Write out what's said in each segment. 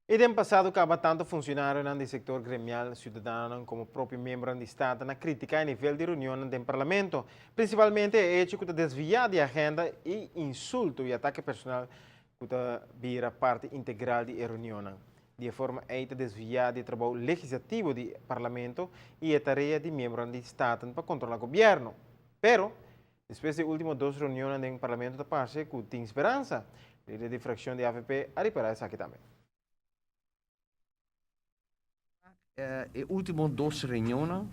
I den pasado kaba tantu funcionarionan di sektor gremial, siudadanonan komo propio miembronan di Staten a kritiká e nivel di reunionnan den Parlamento, prinsipalmente e echo ku ta desviá di agenda i insulto i atake personal ku ta bira parti integral di e reunionnan. Di e forma ei ta desviá di e trabou legislativo di Parlamento i e tarea di miembronan di Staten pa kontrolá gobièrnu. Pero, Despues di e ultimo dos reunionnan den Parlamento ta parce cu tin speransa. Lider di fraccion di avp a ripara esaki tambe. E ultimo dos reunionnan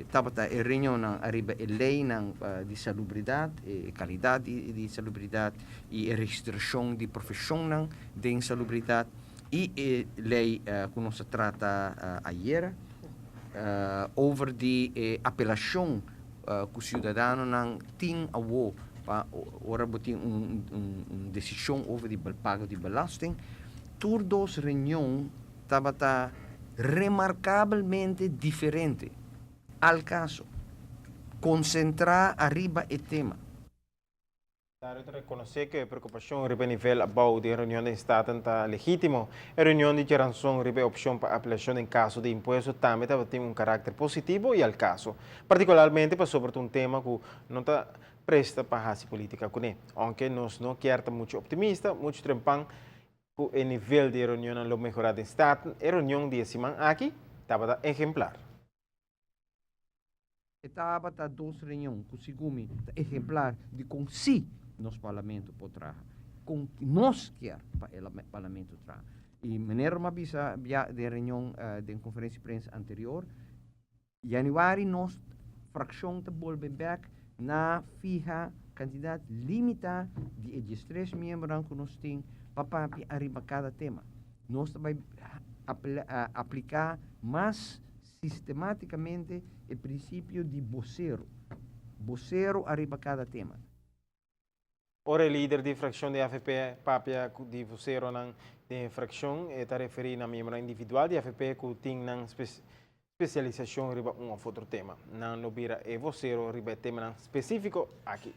tabata e reunionnan ariba e leynan di salubridad, e calidad di salubridad y e registracion di profesionnan den salubridad y e ley cu nos a trata ayera over di e apelacion ku siudadanonan tin awo pa ora bo tin un desishon over di pago di belasting. Tur dos reunion tabata remarkabelmente diferente. Al kaso, konsentrá ariba e tema. Dario ta rekonosé ku e preokupashon riba e nivel abou di e reunion den Staten ta legítimo. E reunion di djaranson riba e opshon pa apelashon den kaso di impuesto tambe tabatin un karakter positivo i al kaso, partikularmente pasobra ta un tema ku no ta presta pa hasi polítika kuné. Ounke nos no kier ta muchu optimista, muchu trempan ku e nivel di e reunionnan lo mehorá den Staten, e reunion di e siman aki tabata ehemplar. E tabata dos reunion cu segun mi ta ehemplar di con si nos Parlamento por traha, con nos kier pa e Parlamento traha. Y manera mi a bisa bia den reunion den conferencia di prensa anterior, januari nos fraccion ta bolbe bek na fiha cantidad limita di e diestres miembronan cu nos tin pa papia ariba cada tema. Nos ta bay aplica mas Sistematicamente e principio di bosero, bosero ariba cada tema. Ora e lider di fraccion di avp papia di voceronan den e fraccion, e ta referi na miembronan individual di avp cu tin nan specialisacion riba un of otro tema. Nan lo bira e vocero riba e temanan specifico aki.